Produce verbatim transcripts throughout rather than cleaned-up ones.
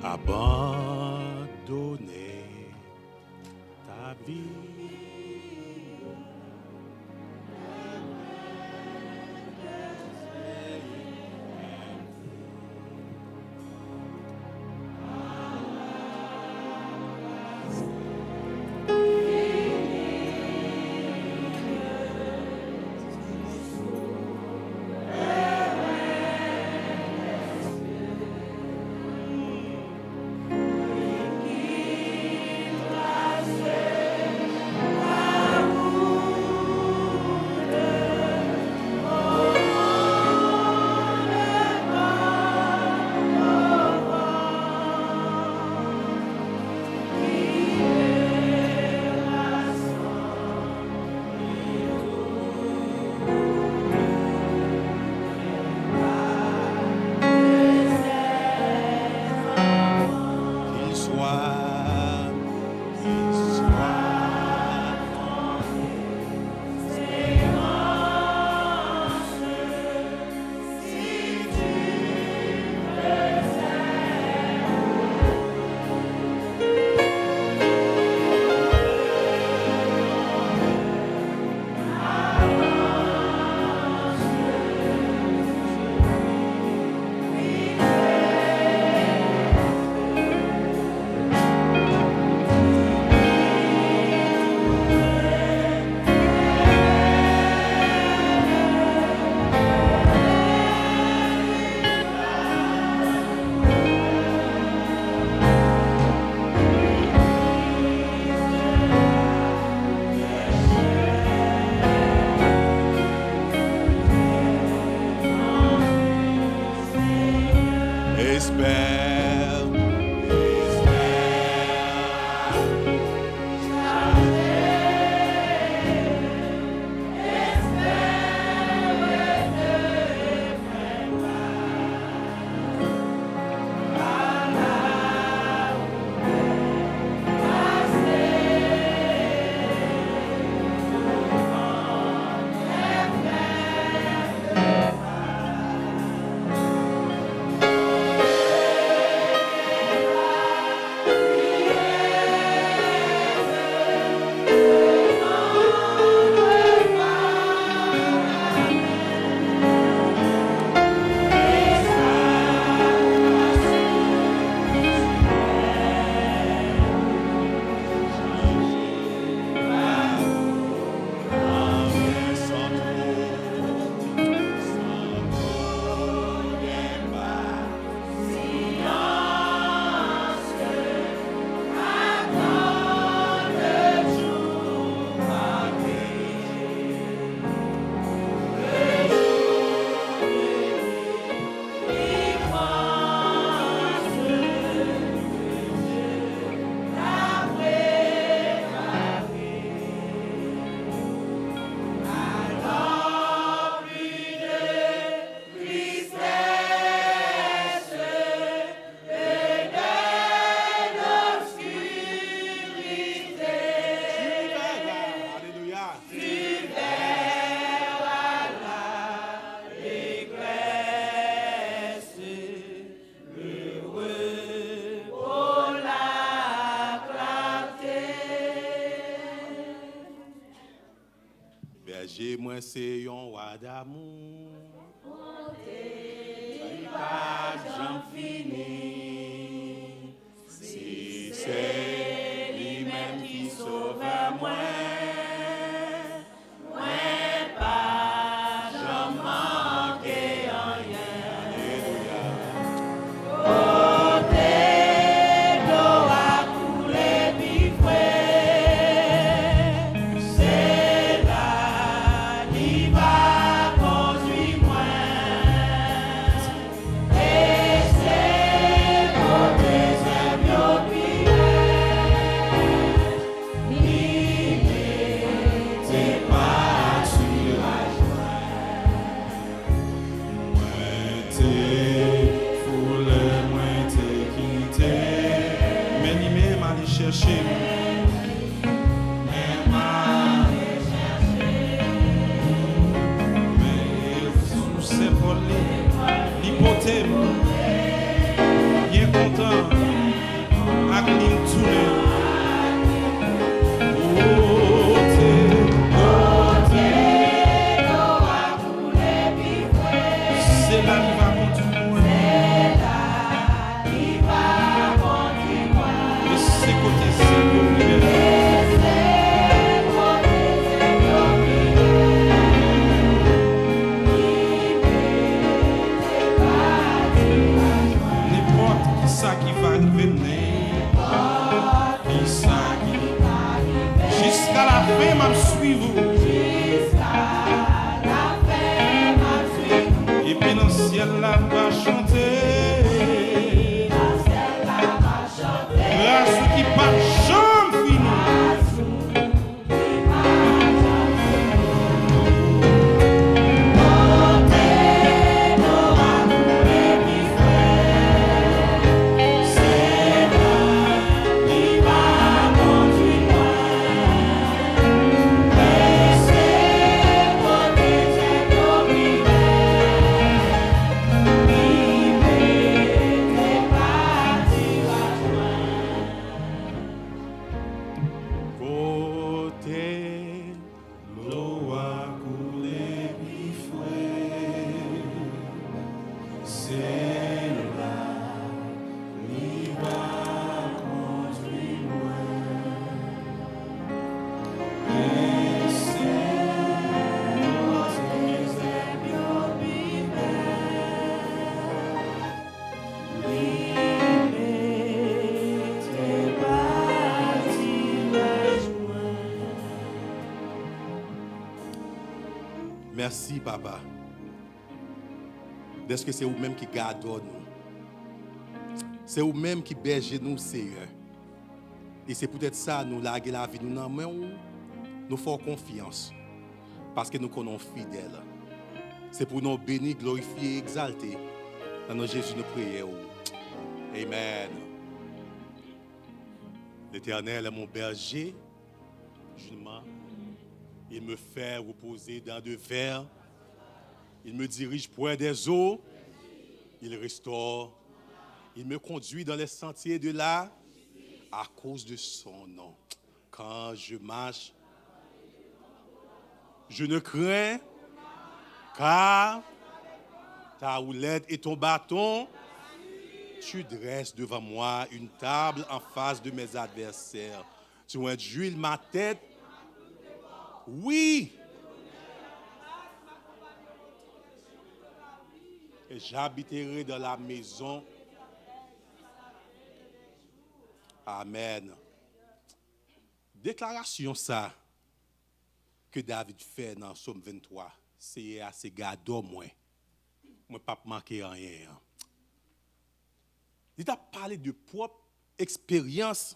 Abandonner ta vie. Qu'il soit, qu'il soit. Espère, espère. Bèje mwen se yon wa damou. Bonte li p ap janm fini. Si se li menm ki sovè mwen, mwen pa janm manke anyen. Alelouya. Kote dlo a koule pi fre, se la li va kondui mwen. E se kote zèb yo pi vè, li mete pa sou raj mwen. Mwen te foule, mwen te kite, men li menm ale chèche m. Men sou zepòl li, li pote m. Byen kontan. Ak li m tounen. Kote, kote dlo a koule pi fre. Se la li va kondui mwen. Se la li va kondui mwen. E se kote zèb yo pi bèl. E se kote zèb yo pi bèl. Li mete pati lajwa. Nenpòt ki sa ki va rive m, nenpòt ki sa ki va rive m, jiska lafen m ap swiv ou. Jiska lafen m ap swiv ou. Epi nan syèl la m va chante. Epi nan syèl la m va chante. Gras ou ki p ap janm fini. Gras ou Kote dlo a koule pi fre, se la li va kondui mwen. E se kote zèb yo pi bèl. Li mete pati lajwa. Mèsi, Papa, dèske se ou menm ki gadò nou. Se ou menm ki bèje nou, Seyè. E se poutèt sa nou lage lavi nou nan men w, nou fè w konfyans, paske nou konnen w fidèl. Se pou non w beni, glorifye, egzalte. Nan non Jezi nou priyè w. Amen. L'Éternel est mon berger, je ne m'en-, il me fait reposer dans de verts, il me dirige près des eaux, il restaure, il me conduit dans les sentiers de la, à cause de son nom. Quand je marche, je ne crains, car ta houlette et ton bâton, tu dresses devant moi une table en face de mes adversaires. Tu induis ma tête. Oui. Et j'habiterai dans la maison. Amen. Deklarasyon sa ke David fè nan Sòm venntwa, Seyè a se gadò mwen, mwen p ap manke anyen an. Li t ap pale de pwòp eksperyans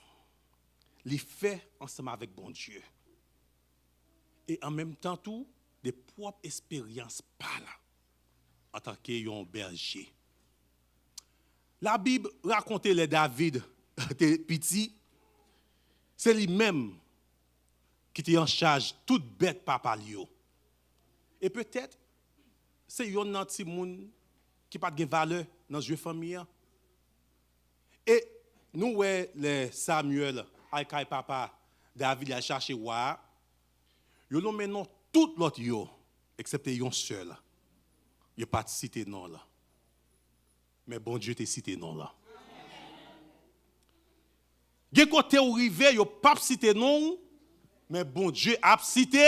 li fè ansanm avèk Bondye. E an menm tan tou, de pwòp eksperyans pa l antanke yon bèje. Labib rakonte lè David te piti, se li menm ki te an chaj tout bèt papa l yo. E petèt, se yonn nan timoun ki pa t gen valè nan zye fanmi an. E nou wè lè Samyèl al kay papa David, li al chache wa a, yo nonmen non tout lòt yo, eksepte yon sèl. Yo pa t site non l. Men Bondye te site non l. Gen kote ou rive, yo p ap site non w, men Bondye ap site.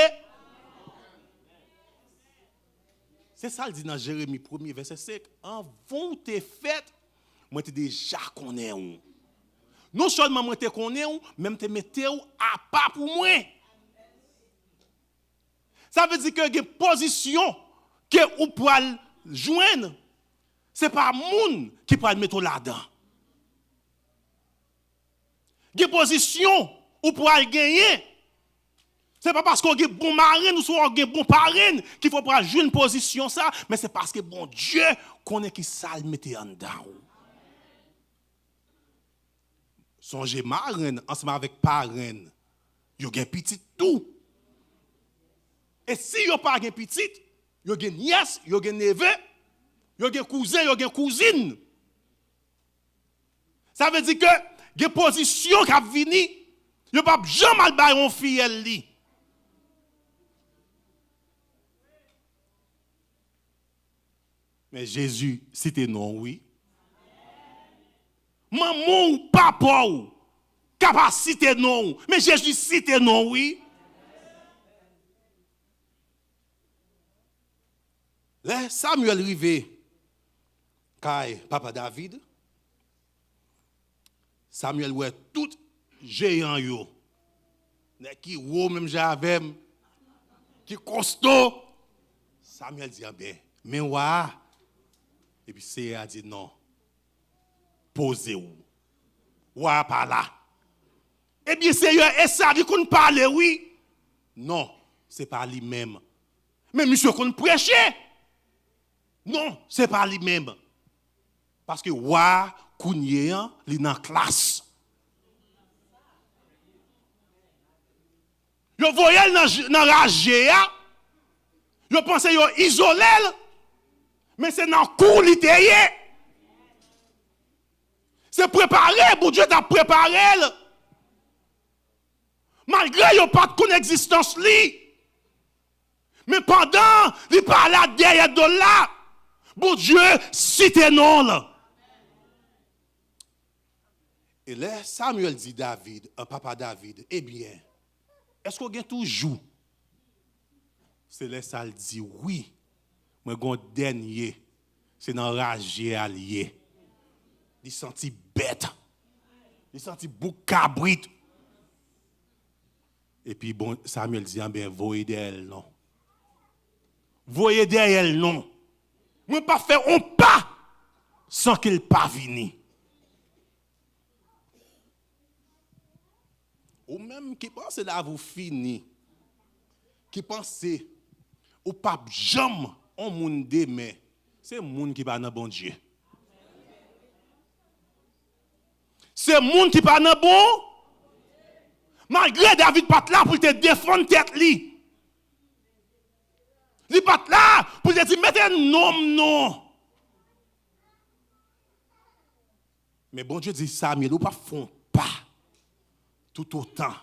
Se sa l di nan Jeremi premye vèsè senk, anvan w te fèt, mwen te deja konnen w. Non sèlman mwen te konnen w, men m te mete w apa pou mwen. Sa vle di ke gen pozisyon ke ou pral jwenn, se pa moun ki pral mete w ladan. Gen pozisyon ou pral genyen, se pa paske w gen bon marenn ouswa w gen bon parenn ki fè w pral jwenn pozisyon sa, men se paske Bondye konnen ki sa l mete anndan w. Sonje marenn ansanm avèk parenn, yo gen pitit tou. E si yo pa gen pitit, yo gen nyès, yo gen neve, yo gen kouzen, yo gen kouzin. Sa vle di ke Gen pozisyon k ap vini, yo p ap janm al bay yon fiyèl li. Men Jezi site non w, wi. Manman w, papa w ka pa site non w, men Jezi site non w, wi. Lè Samyèl rive kay papa David, Samyèl wè tout jeyan yo. Nèg ki wo menm jan avè m, ki kosto. Samyèl di, anben, men wa a. Epi Seyè a di, non, poze w. Wa a pa la. Ebyen, Seyè, e sa li konn pale, wi. Non, se pa li menm. Men misye konn preche. Non, se pa li menm. Paske wa a, kounye an, li nan klas. Yo voye l nan, j- nan raje a. Yo panse yo izole l. Men se nan kou li te ye. Se prepare Bondye t ap prepare l. Malgre yo pa t konn egzistans li. Men pandan li pale a dèyè do l la, Bondye site non l. E lè Samyèl di David, an papa David, ebyen, èske w gen toujou? Se lè sa l di, wi, mwen gen yon dènye, se nan raje a l ye. Li santi bèt. Li santi bouk kabrit. Epi bon, Samyèl di, anben, voye dèyè l non. Voye dèyè l non. Mwen p ap fè yon pa san ke l pa vini. Ou menm ki panse lavi w fini, ki panse ou p ap janm yon moun demen, se moun ki pa nan Bondye. Se moun ki pa nan bon. Malgre David pa t la pou l te defann tèt li. Li pa t la pou l te di, mete non m non. Men Bondye di Samyèl, ou p ap fè yon pa toutotan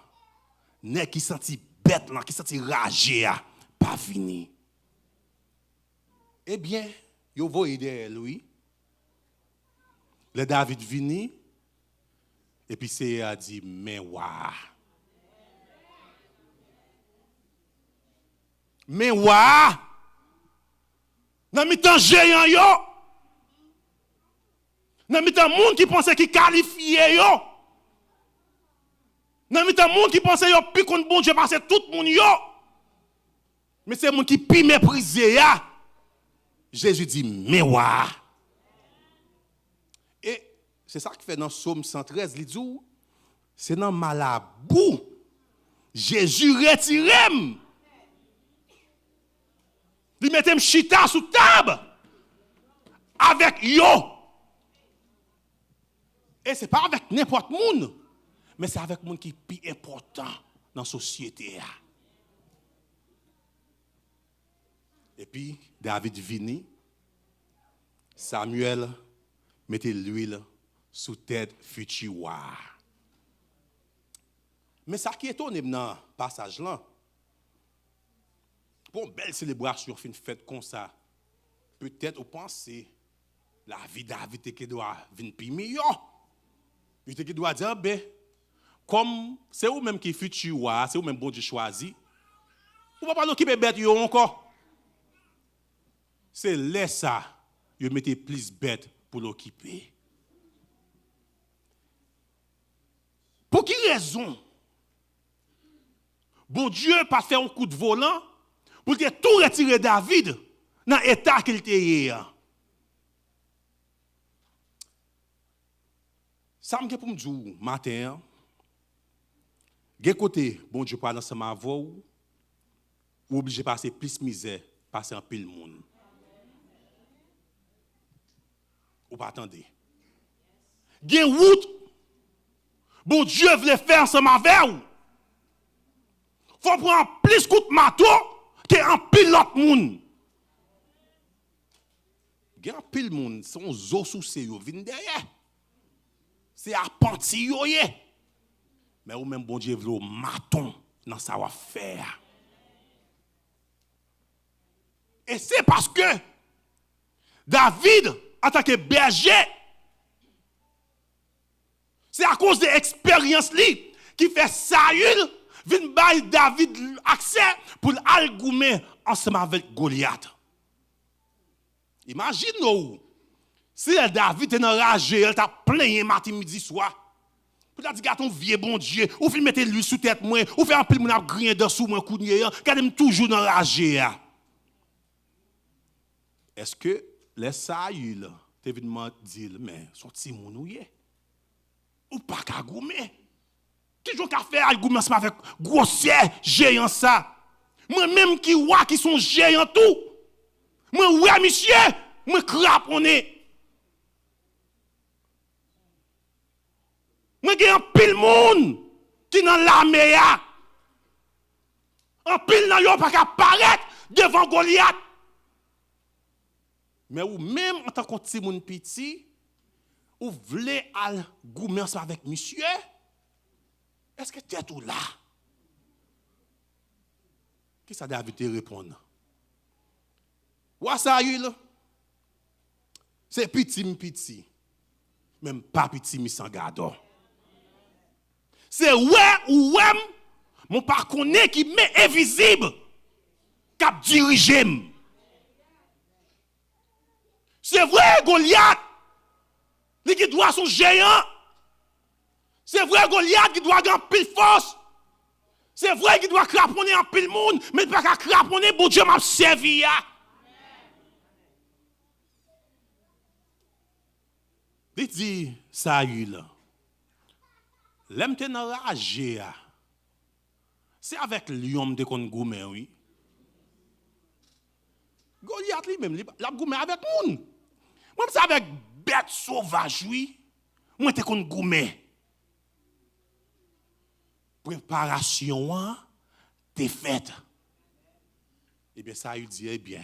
nèg ki santi bèt lan, ki santi raje a, pa vini. Ebyen, yo voye dèyè l, wi. Lè David vini, epi Seyè a di, men wa a. Men wa a. Nan mitan jeyan yo, nan mitan moun ki panse ki kalifye yo, nan mitan moun ki panse yo pi konn Bondye pase tout moun yo, men se moun ki pi meprize a, Jezi di, men wa a. E se sa k fè nan Sòm san trèz, li di w, se nan malabou Jezi retire m. Li mete m chita sou tab avèk yo. E se pa avèk nenpòt moun, men se avèk moun ki pi enpòtan nan sosyete a. Epi David vini, Samyèl mete lwil sou tèt fiti wa a. Men sa ki etone m nan pasaj lan, pou yon bèl selebrasyon fin fèt konsa, petèt ou panse lavi David te gen dwa vin pi miyò. Yo te gen dwa di, anben, kòm se ou menm ki fiti wa a, se ou menm Bondye chwazi, ou pa pral okipe bèt yo ankò. Se lè sa yo mete plis bèt pou l okipe. Pou ki rezon Bondye pa t fè yon kout volan pou l te tou retire David nan eta ke l te ye a? Sa m gen pou m di w maten an, gen kote Bondye pral ansanm avè w, ou oblije pase plis mizè pase anpil moun. Ou pa tande. Gen wout Bondye vle fè ansanm avè w. Fò w pran plis kout mato ke anpil lòt moun. Gen anpil moun, se yon zo souse yo vin dèyè. Se apanti yo ye. Men ou menm, Bondye vle w maton nan sa w ap fè a. E se paske David, antanke bèje, se akoz de eksperyans li ki fè Sayil vin bay David aksè pou l al goumen ansanm avèk Golyat. Imajine w, si lè David te nan raje, l t ap plenyen maten, midi, swa. Pou l ta di, "Gade yon vye Bondye, ou fin mete lwil sou tèt mwen, ou fè anpil moun ap griyen dan sou mwen kounye a, gade m toujou nan raje a." Èske lè Sayil te vin man-, di l, "Men, s on timoun ou ye. Ou pa ka goumen. Kijan w ka fè al goumen ansanm avèk gwosè jeyan sa? Mwen menm ki wa, ki s on jeyan tou. Mwen wè misye, mwen kraponnen." Mwen gen anpil moun ki nan lame a. Anpil nan yo pa ka parèt devan Golyat. Men ou menm, antanke yon timoun piti, ou vle al goumen ansanm avèk misye? Èske tèt ou la? Kisa David te reponn? Wa Sayil, se piti m piti, men m pa piti misan gadò. Se wè ou wè m, men w pa konnen ki men envizib k ap dirije m. Se vre, Golyat, li gen dwa s on jeyan. Se vre, Golyat gen dwa gen anpil fòs. Se vre, li gen dwa kraponnen anpil moun, men li pa ka kraponnen Bondye m ap sèvi a. Li di Sayil, "Lè m te nan raje a, se avèk lyon m te konn goumen, wi. Golyat li menm, li, l ap goumen avèk moun. Mwen, se avèk bèt sovaj, wi, mwen te konn goumen." Preparasyon an te fèt. Ebyen, Sayil di, "Ebyen,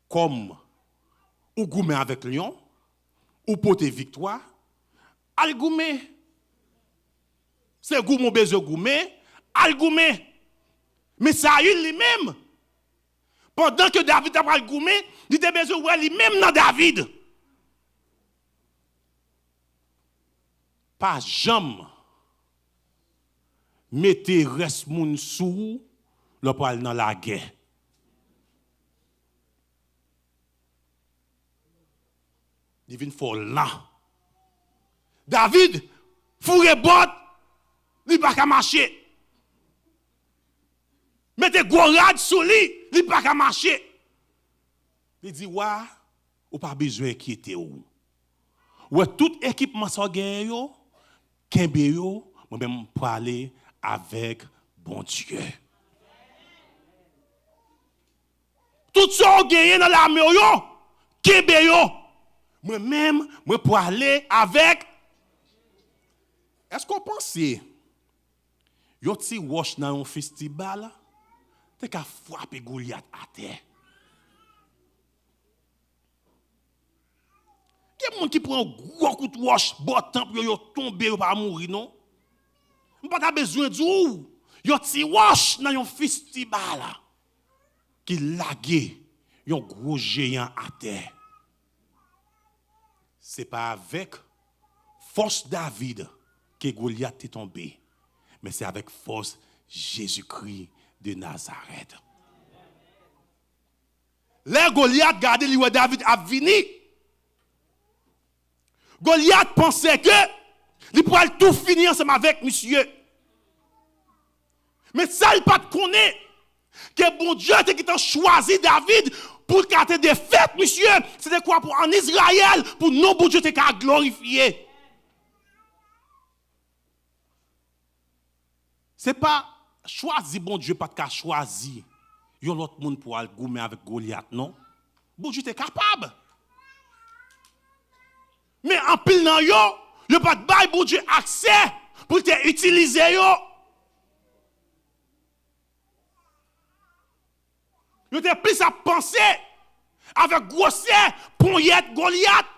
kòm ou goumen avèk lyon, ou pote viktwa, al goumen. Se goumen w bezwen goumen, al goumen." Men Sayil li menm, pandan ke David t ap al goumen, li te bezwen wè li menm nan David. Pa janm mete rès moun sou ou lè w pral nan lagè. Li vin fè w lan. David foure bòt, li pa ka mache. Mete gwo rad sou li, li pa ka mache. Li di, "Wa, ou pa bezwen enkyete w. Ou wè tout ekipman sa w genyen yo, kenbe yo, mwen menm m prale avèk Bondye. Tout sa w genyen nan lame w yo, kenbe yo. Mwen menm, mwen prale avèk." Èske w panse yon ti wòch nan yon fistibal te ka frape Golyat atè? Gen moun ki pran yon gwo kout wòch bò tanp yo, yo tonbe, yo pa mouri, non. M pa ta bezwen di w, yon ti wòch nan yon fistibal ki lage yon gwo jeyan atè. Se pa avèk fòs David ke Golyat te tonbe, men se avèk fòs Jezikri de Nazarèt. Lè Golyat gade, li wè David ap vini. Golyat panse ke li pral tou fini ansanm avèk misye. Men sa l pa t konnen, ke Bondye te gentan chwazi David pou l ka te defèt misye, se te kwa pou ann Izrayèl, pou non Bondye te ka glorifye. Se pa chwazi Bondye pa t ka chwazi yon lòt moun pou al goumen avèk Golyat, non. Bondye te kapab. Men anpil nan yo, yo pa t bay Bondye aksè pou l te itilize yo. Yo te plis ap panse avèk gwosè ponyèt Golyat.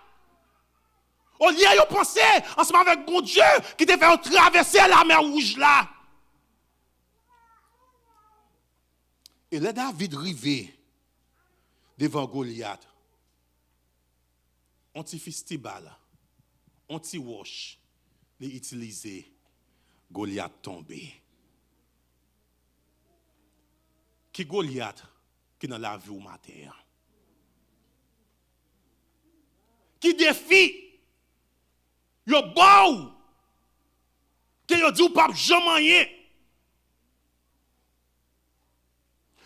Olye yo panse ansanm avèk Bondye ki te fè yo travèse Lamè Wouj la. E lè David rive devan Golyat, on ti fistibal, on ti wòch, li itilize, Golyat tonbe. Ki Golyat ki nan lavi w maten an? Ki defi yo ba w ke yo di w p ap janm anyen?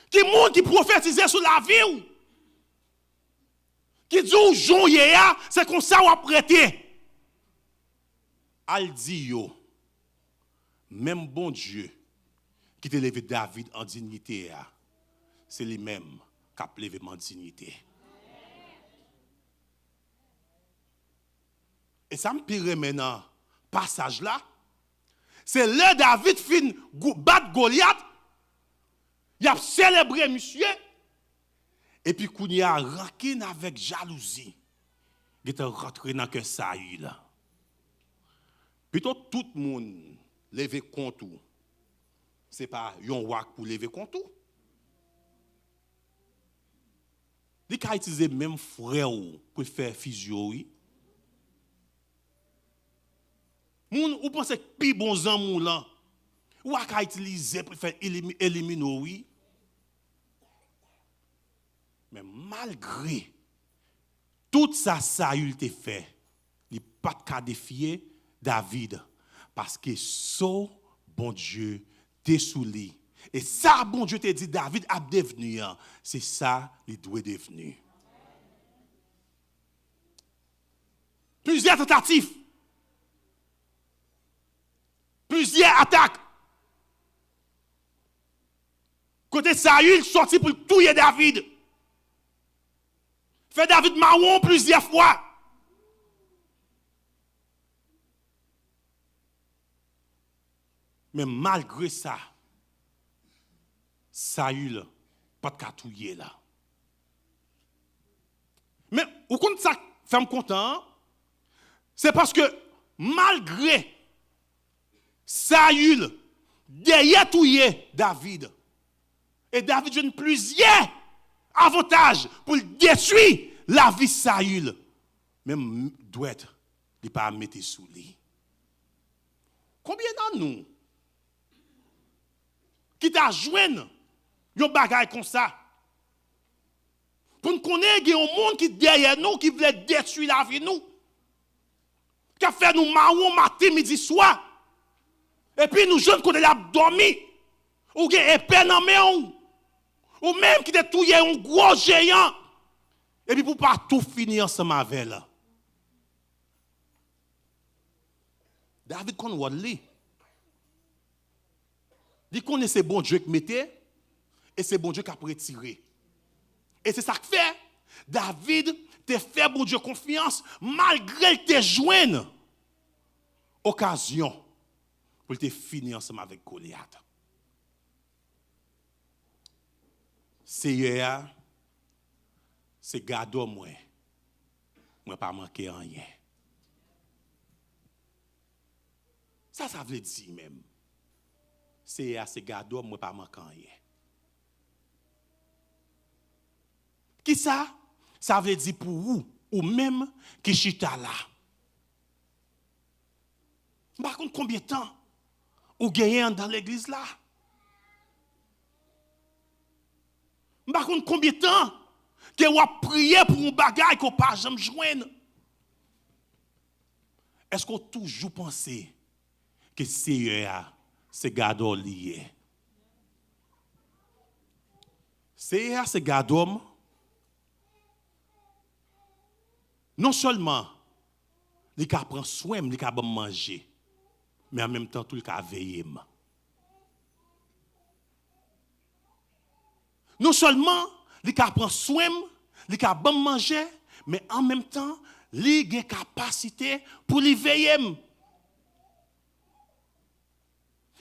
Ki moun ki pwofetize sou lavi w, ki di w jan w ye a, se konsa w ap rete? Al di yo, menm Bondye ki te leve David an diyite a, se li menm k ap leve m an diyite. E sa m pi renmen nan pasaj la, se lè David fin gou- bat Golyat, y ap selebre misye, epi kounye a rankin avèk jalouzi gentan rantre nan kè Sayil. Pito tout moun leve kont ou, se pa yon wa k pou leve kont ou. Li ka itilize menm frè w pou l fè fizyo, wi. Moun ou panse k pi bon zanmi w lan, ou a ka itilize pou l fè elimi- elimine w, wi. Men malgre tout sa Sayil te fè, li pa t ka defye David, paske so Bondye te sou li. E sa Bondye te di David ap devni an, se sa li dwe devni. Plizyè tantativ, plizyè atak. Kote Sayil sòti pou l touye David. Fè David mawon plizyè fwa. Men malgre sa, Sayil pa t ka touye l. Men, ou konn sa k fè m kontan an? Se paske malgre Sayil dèyè touye David, e David jwenn plizyè avantaj pou l detwi lavi Sayil, men dwèt li pa mete sou li. Konbyen nan nou ki ta jwenn yon bagay konsa? Pou n konnen gen yon moun ki dèyè nou, ki vle detwi lavi nou, k ap fè nou mawon maten, midi, swa. Epi nou jwenn kote l ap dòmi. Ou gen epe nan men w. Ou menm ki te touye yon gwo jeyan. Epi pou w pa tou fini ansanm avè l. David konn wòl li. Li konnen se Bondye k mete, e se Bondye k ap retire. E se sa k fè David te fè Bondye konfyans malgre l te jwenn okazyon pou l te fini ansanm avèk Golyat. Seyè a se gadò mwen, mwen pa manke anyen. Sa sa vle di menm? Seyè a se gadò m, mwen pa manke anyen. Kisa sa vle di pou ou, ou menm ki chita la? M pa konn konbyen tan ou genyen anndan legliz la. M pa konn konbyen tan ke w ap priye pou yon bagay ke w pa janm jwenn. Èske w toujou panse ke Seyè a se gadò w li ye? Seyè a se gadò m. Non sèlman li ka pran swen m, li ka ban m manje, men an menm tan tou li ka veye m. Non sèlman li ka pran swen m, li ka ban m manje, men an menm tan li gen kapasite pou li veye m.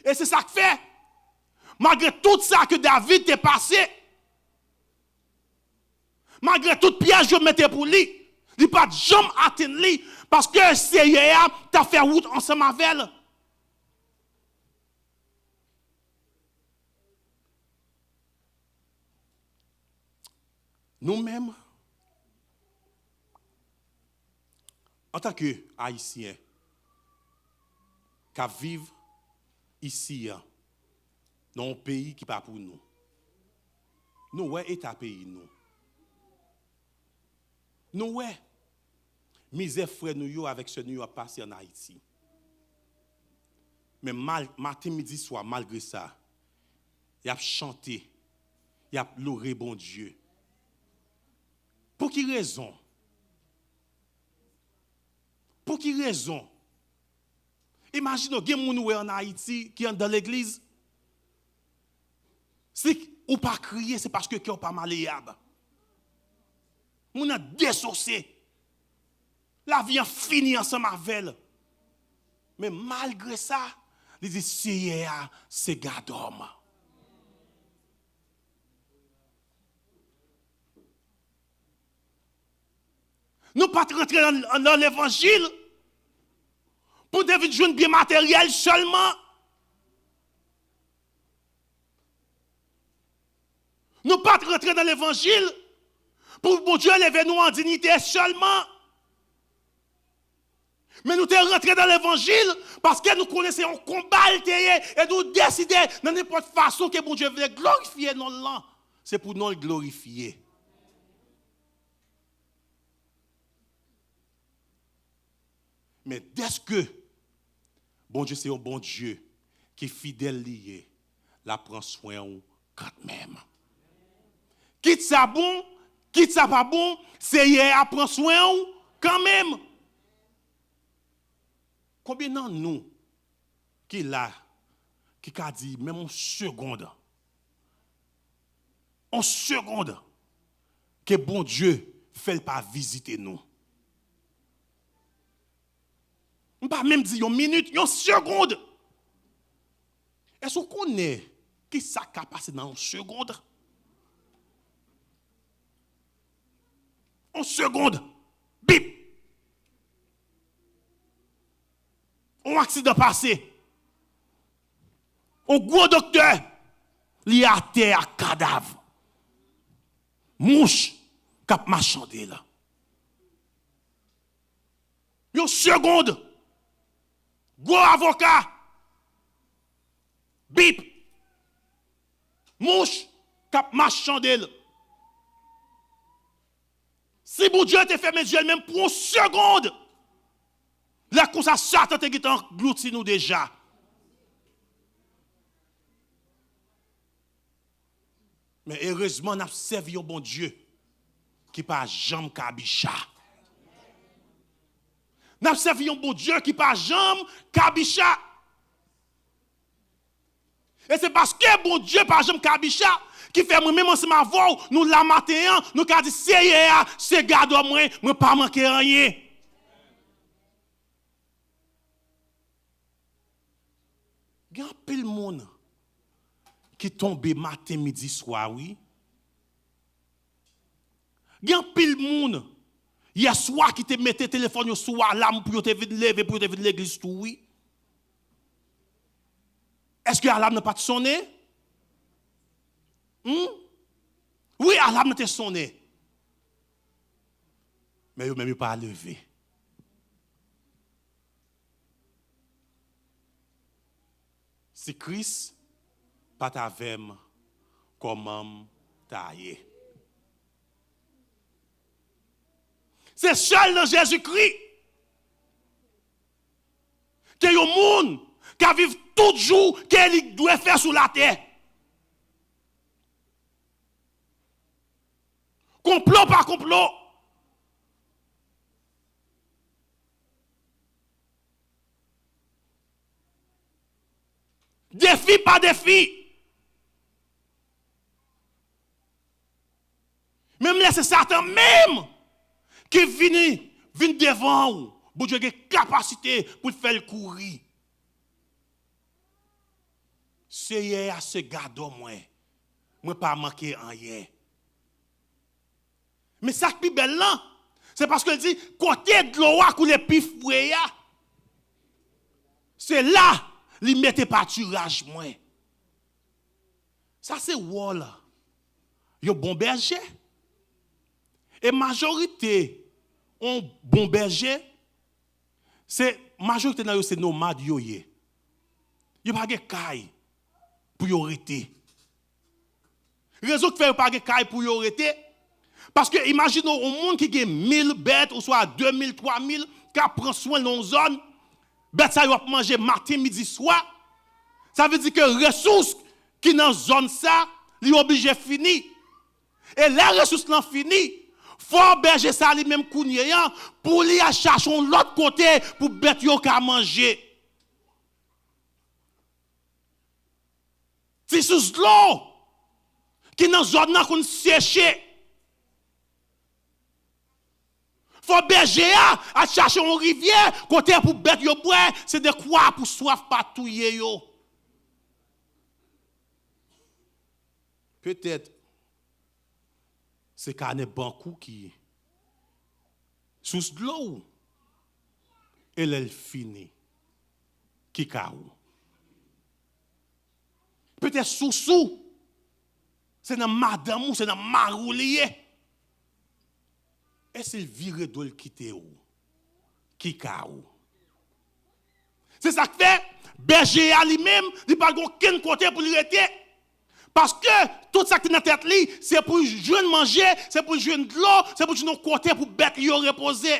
E se sa k fè, malgre tout sa ke David te pase, malgre tout pyèj yo mete pou li, Li pa t janm atenn li, paske Seyè a t ap fè wout ansanm avè l. Nou menm, antanke Ayisyen k ap viv isi a, nan yon peyi ki pa pou nou, nou wè eta peyi nou. Nou wè mizè frè nou yo avèk sè nou yo ap pase ann Ayiti. Men mal, maten, midi, swa, malgre sa, y ap chante, y ap lore Bondye. Pou ki rezon? Pou ki rezon? Imajine w, gen moun ou wè ann Ayiti ki anndan legliz. Si ou pa kriye, se paske kè w pa maleyab. Moun nan desose. Lavi an fini ansanm avè l. Men malgre sa, li di, Seyè a se gadò m. Nou pa t rantre nan, nan levanjil pou n te vin jwenn byen materyèl sèlman. Nou pa t rantre nan levanjil pou Bondye leve nou an diyite sèlman. Men nou te rantre nan levanjil paske nou konnen se yon konba l te ye e nou deside nan nenpòt fason ke Bondye vle glorifye non l lan, se pou non l glorifye. Men dèske Bondye se yon Bondye ki fidèl li ye, l ap pran swen w kanmenm. Kit sa bon, kit sa pa bon, Seyè a pran swen w kanmenm. Konbyen nan nou ki la, ki ka di menm yon segond, yon segond ke Bondye fè l pa vizite nou? M pa menm di yon minit, yon segond. Èske w konnen ki sa k ka pase nan yon segond? Yon segond. Bip! Yon aksidan pase. Yon gwo doktè, li atè ak kadav. Mouch k ap machande l. Yon segond. Gwo avoka. Bip. Mouch k ap machande l. Si Bondye te fèmen je l menm pou yon segond, lè konsa Satan te gentan anglouti nou deja. Men erezman, n ap sèvi yon Bondye ki pa janm kabicha. N ap sèvi yon Bondye ki pa janm kabicha. E se paske Bondye pa janm kabicha ki fè mwen menm ansanm avè w, nou la maten an, nou ka di, Seyè a se gadò mwen, mwen pa manke anyen. Gen anpil moun ki tonbe maten, midi, swa, wi. Gen anpil moun, yèswa, ki te mete telefòn yo sou alam pou yo te vin leve, pou yo te vin legliz tou, wi. Èske alam nan pa t sonnen? Hmm? Wi, alam nan te sonnen. Men yo menm yo pa leve. Si Kris pa t avè m, kòman m ta ye? Se sèl nan Jezikri ke yon moun ka viv tout jou ke li dwe fè sou latè. Konplo pa konplo. Defi pa defi. Menm lè se Satan menm ki vini, vin devan w, Bondye gen kapasite pou l fè l kouri. Seyè a se gadò mwen, mwen pa manke anyen. Men sa k pi bèl lan, Se paske l di, kote dlo a koule pi fre a, se la li mete patiraj mwen. Sa se wòl yon bon bèje. E majorite yon bon bèje, se majorite nan yo se nomad yo ye. Yo pa gen kay pou yo rete. Rezon ki fè yo pa gen kay pou yo rete, paske imajine w, yon moun ki gen mil bèt, oswa de mil, twa mil, k ap pran swen l nan yon zòn, bèt sa yo ap manje maten, midi, swa. Sa vle di ke resous ki nan zòn sa, li oblije fini. E lè resous lan fini, fò bèje sa li menm kounye a, pou li al chache yon lòt kote pou bèt yo ka manje. Ti sous dlo ki nan zòn nan konn seche. Fò bèje a al chache yon rivyè kote pou bèt yo bwè, se dekwa pou swaf pa touye yo. Petèt, se kanè bank ou ki sous dlo w. E lè l fini, ki ka ou? Petèt sous ou, se nan madanm ou, se nan mari w li ye. E si l vire do l kite w, ki ka ou? Se sa k fè, bèje a li menm, li pa gen okenn kote pou li rete. Paske tout sa ki nan tèt li, se pou l jwenn manje, se pou l jwenn dlo, se pou l jwenn yon kote pou bèt li yo repoze.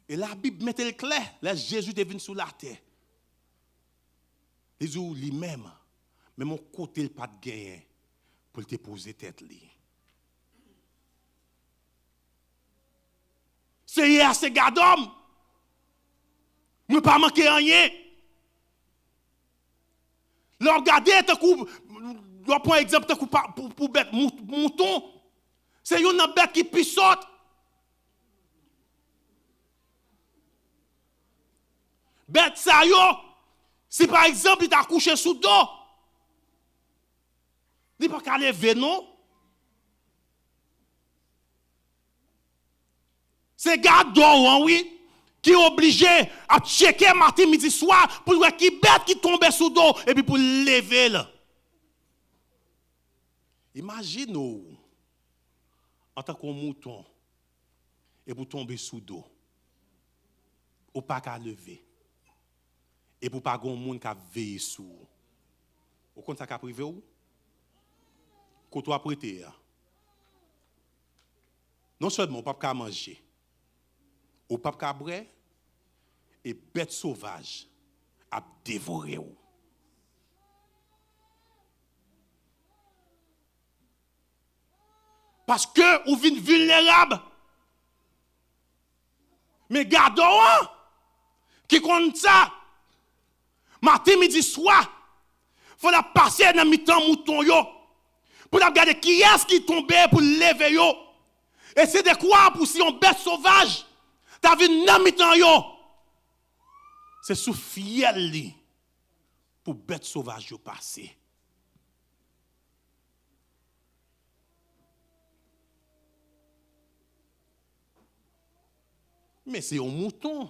E Labib mete l klè, lè Jezi te vin sou latè, li di w li menm, menm yon kote l pa t genyen pou l te poze tèt li. Seyè a se gadò m. Mwen pa manke anyen. Lè w ap gade, tankou, w ap pran egzanp tankou pa, pou, pou bèt mou-, mouton, se youn nan bèt ki pi sòt. Bèt sa yo, si pa egzanp, li ta kouche sou do, li pa ka leve non. Se gadò w an, wi, ki oblije ap tcheke maten, midi, swa pou l wè ki bèt ki tonbe sou do epi pou l leve l. Imajine w antanke yon mouton epi w tonbe sou do. Ou pa ka leve. Epi w pa gen yon moun k ap veye sou ou. Ou konn sa k ap rive w? Kote w ap rete a, non sèlman ou p ap ka manje, ou p ap ka bwè, e bèt sovaj ap devore w. Paske ou vin vilnerab. Men gadò w an, ki konn sa, maten, midi, swa, fò l ap pase nan mitan mouton yo, pou l ap gade kiyès ki tonbe pou l leve yo. E se dekwa pou si yon bèt sovaj ta vin nan mitan yo, se sou fyèl li pou bèt sovaj yo pase. Men se yon mouton.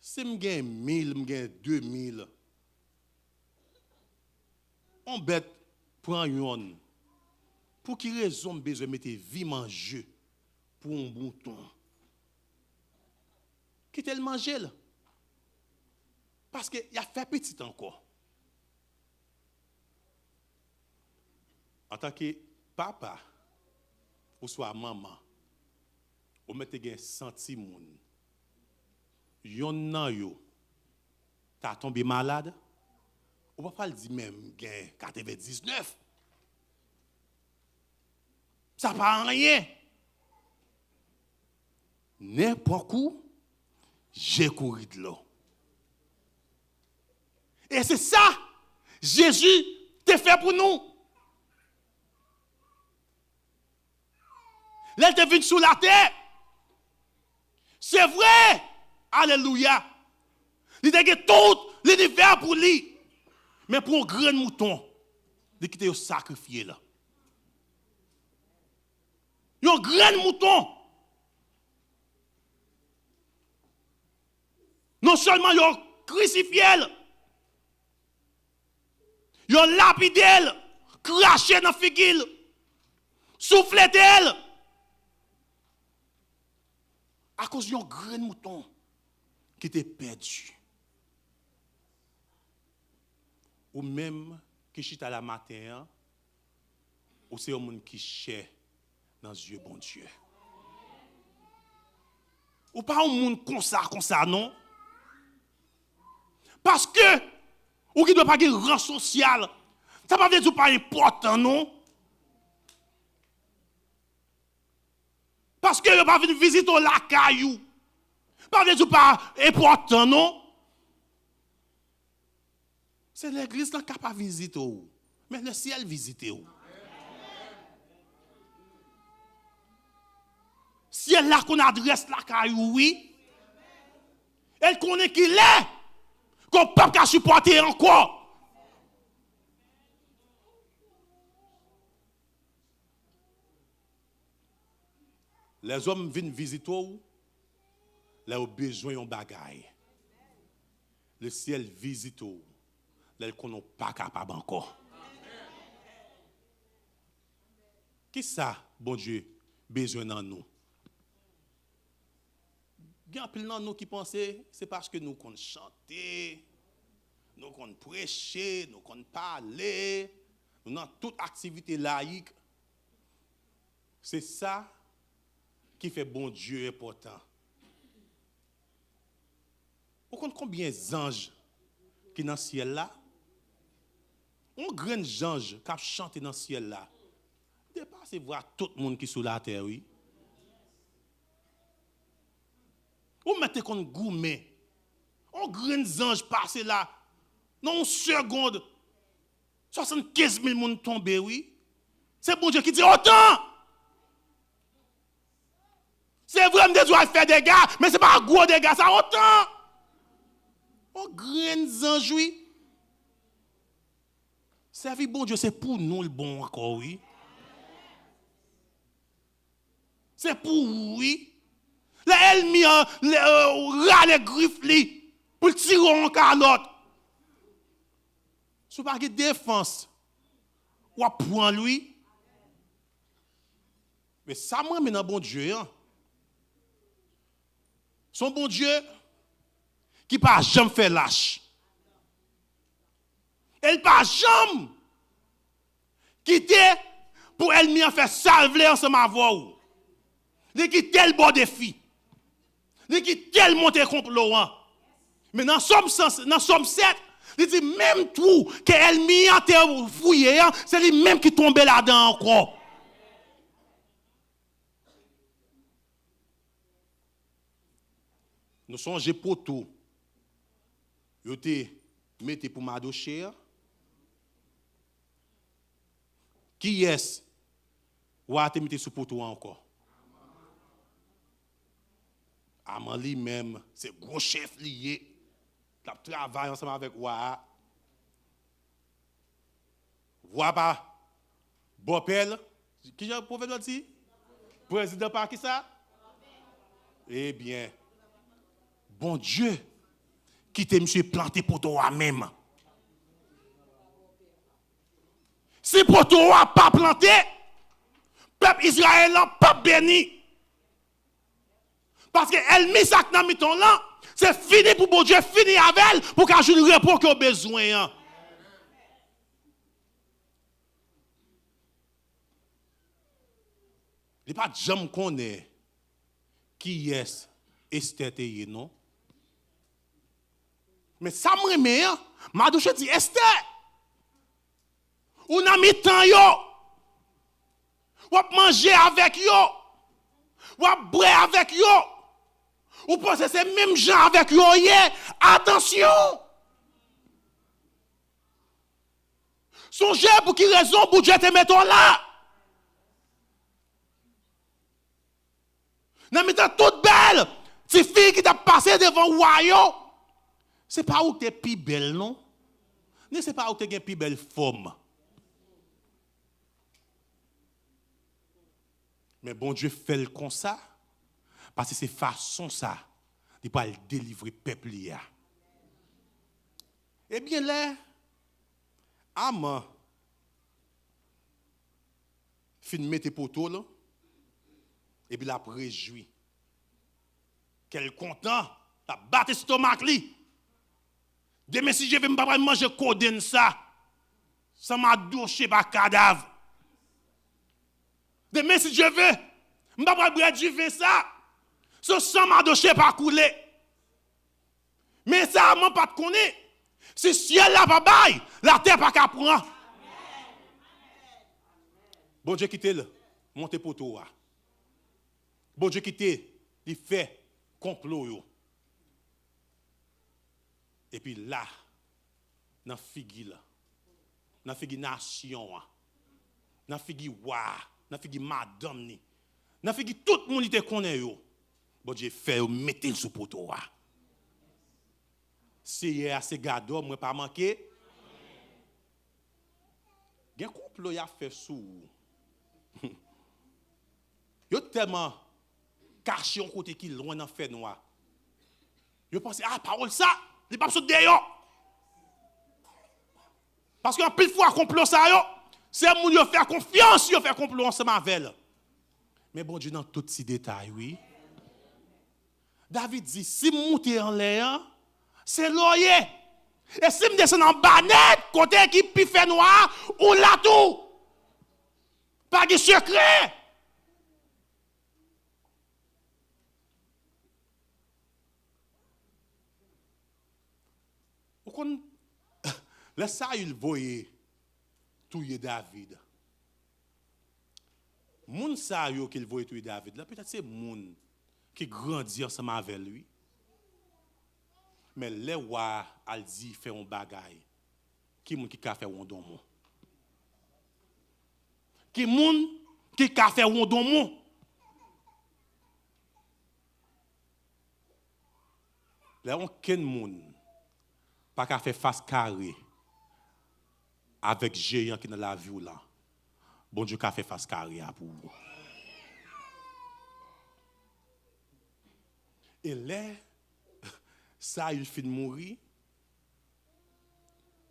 Si m gen mil, m gen de mil, yon bèt pran yonn, pou ki rezon m bezwen mete vi m an je pou yon mouton? Kite l manje l. Paske y ap fè pitit ankò. Antanke papa oswa manman, ou mèt te gen san timoun. Yonn nan yo ta tonbe malad, ou pa pral di, "Men m gen katrevendiznèf." Sa pa anyen. Nen pran kou, je kouri dlo. E se sa Jezi te fè pou nou. Lè l te vin sou latè, se vre, alelouya, li te gen tout linivè pou li. Men pou yon grenn mouton, li kite yo sakrifye l. Yon grenn mouton. Non sèlman yo krisifye l, yo lapide l, krache nan figi l, souflete l, akoz yon grenn mouton ki te pèdi. Ou menm ki chita la maten an, ou se yon moun ki chè nan zye Bondye. Ou pa yon moun konsa, konsa, non. Paske ou gendwa pa gen ran sosyal, sa pa vle di ou pa enpòtan, non. Paske yo pa vin vizite w lakay ou, pa vle di ou pa enpòtan, non. Se legliz lan k ap vizite w, men lesyèl vizite w. Syèl la konn adrès lakay ou, wi. E l konnen kilè ke w p ap ka sipòte ankò. Lèzòm vin vizite w lè yo bezwen yon bagay. Lesyèl vizite w lè l konnen w pa kapab ankò. Kisa Bondye bezwen nan nou? Gen anpil nan nou ki panse se paske nou konn chante, nou konn preche, nou konn pale, nou nan tout aktivite layik. Se sa ki fè Bondye enpòtan. Ou konn konbyen zanj ki nan syèl la? Yon grenn zanj k ap chante nan syèl la depase vwa tout moun ki sou latè, wi. Ou mèt te konn goumen. Yon grenn zanj pase la, nan yon segond, swasannkenz mil moun tonbe, wi. Se Bondye ki di, "Otan!" Se vre, m te di w al fè dega, men se pa gwo dega sa, otan. Yon grenn zanj, wi. Sèvi Bondye, se pou nou l bon ankò, wi. Se pou ou, wi. Lè ènmi an, lè, euh, rale grif li pou l tire w yon kalòt, si w pa gen defans, w ap pran l, wi. Men sa m renmen nan Bondye an, se yon Bondye ki pa janm fè lach. E l pa janm kite pou ènmi an fè sa l vle ansanm avè w. Li kite l ba w defi. Li kite l monte konplo an. Men nan Sòm san, nan Sòm sèt, li di, menm twou ke ènmi an te fouye an, se li menm ki tonbe ladan ankò. Nou sonje poto yo te mete pou Madoche an? Kiyès wa a te mete sou poto a ankò? Aman li menm, se gwo chèf li ye. L ap travay ansanm avèk wa a. Wa pa bòpè l. Kijan pwovèb la di? Prezidan pa kisa? Ebyen, Bondye kite misye plante poto a menm. Si poto a pa plante, pèp Izrayèl lan p ap beni. Paske ènmi sa k nan mitan w lan, se fini pou Bondye fini avè l pou w ka jwenn repo ke w bezwen an. Li pa t janm konnen kiyès Estè te ye, non. Men sa m renmen an, Madoche di, Estè, ou nan mitan yo. W ap manje avèk yo. W ap bwè avèk yo. Ou panse se menm jan avèk yo w ye? Atansyon! Sonje pou ki rezon Bondye te mete w la. Nan mitan tout bèl tifi ki t ap pase devan wa yo, se pa ou ki te pi bèl, non. Ni se pa ou ki te gen pi bèl fòm. Men Bondye fè l konsa, paske se fason sa li pral delivre pèp li a. Ebyen, lè Aman fin mete poto l, epi l ap rejwi. Kè l kontan, l ap bat estomak li. Demen, si Dye ve, m pa pral manje kodenn sa. San m a doche pa kadav. Demen, si Dye ve, m pa pral bwè diven sa. San, san m a doche pa koule. Men sa Aman pa t konnen, si syèl la pa bay, latè pa ka pran. Bondye kite l monte poto a. Bondye kite li fè konplo yo. Epi la, nan figi l, nan figi nasyon an, nan figi wa a, nan figi madanm ni, nan figi tout moun li te konnen yo, Bondye fè yo mete l sou poto a. Seyè a se gadò m, mwen pa manke. Gen konplo y ap fè sou ou. Yo tèlman kache yon kote ki lwen nan fènwa. Yo panse, a, pawòl sa, li p ap sot deyò. Paske anpil fwa, konplo sa yo, se moun yo fè konfyans, yo fè konplo ansanm avè l. Men Bondye nan tout ti detay, wi. David di, si m moute anlè an, se la w ye. E si m desann anba nèt, kote ki pi fè nwa, ou la tou. Pa gen sekrè. Ou konn, lè Sayil voye touye David, moun sa yo ke l voye touye David la, petèt se moun ki grandi ansanm avè l, wi. Men lè wa a al di fè yon bagay, ki moun ki ka fè wondonmon? Ki moun ki ka fè wondonmon? Lè okenn moun pa ka fè fas kare avèk jeyan ki nan lavi w lan, Bondye ka fè fas kare a pou ou. E lè Sayil fin mouri,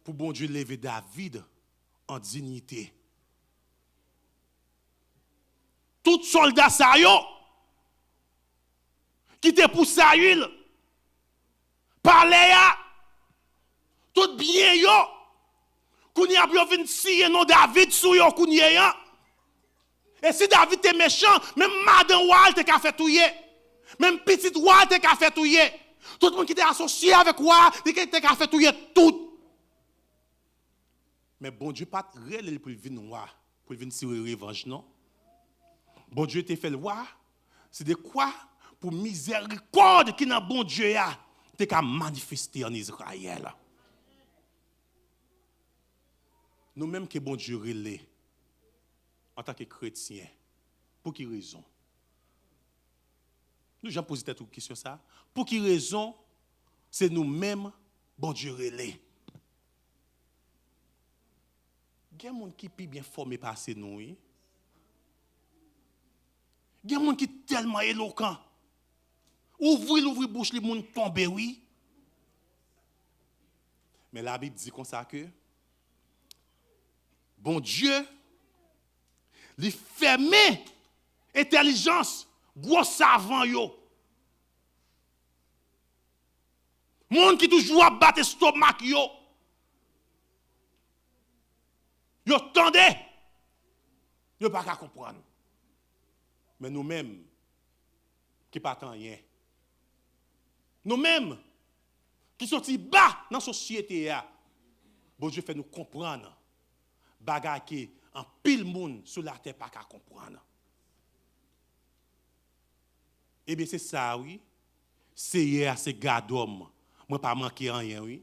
pou Bondye leve David an diyite. Tout sòlda sa yo ki te pou Sayil, palè a, tout byen yo, kounye a pou yo vin siyen non David sou yo kounye a. E si David te mechan, menm madanm wa a l te ka fè touye. Menm pitit wa a l te ka fè touye. Tout moun ki te asosye avèk wa a, li te ka fè touye tout. Men Bondye pa t rele l pou l vin wa, pou l vin tire revanj, non. Bondye te fè l wa, se dekwa pou mizèrikòd ki nan Bondye a te ka manifeste ann Izrayèl. Nou menm ke Bondye rele antanke kretyen, pou ki rezon? Nou janm poze tèt ou kesyon sa a? Pou ki rezon se nou menm Bondye rele? Gen moun ki pi byen fòme pase nou, wi. Gen moun ki tèlman elokan. Ouvri l, ouvri bouch li, moun tonbe, wi. Men Labib di konsa ke Bondye, li fèmen entèlijans gwo savan yo. Moun ki toujou ap bat estomak yo. Yo tande, yo pa ka konprann. Men nou menm, ki pa t anyen, nou menm, ki soti ba nan sosyete a, Bondye fè nou konprann bagay ke anpil moun sou latè pa ka konprann. Ebyen, se sa, wi. Seyè a se gadò m. Mwen pa manke anyen, wi.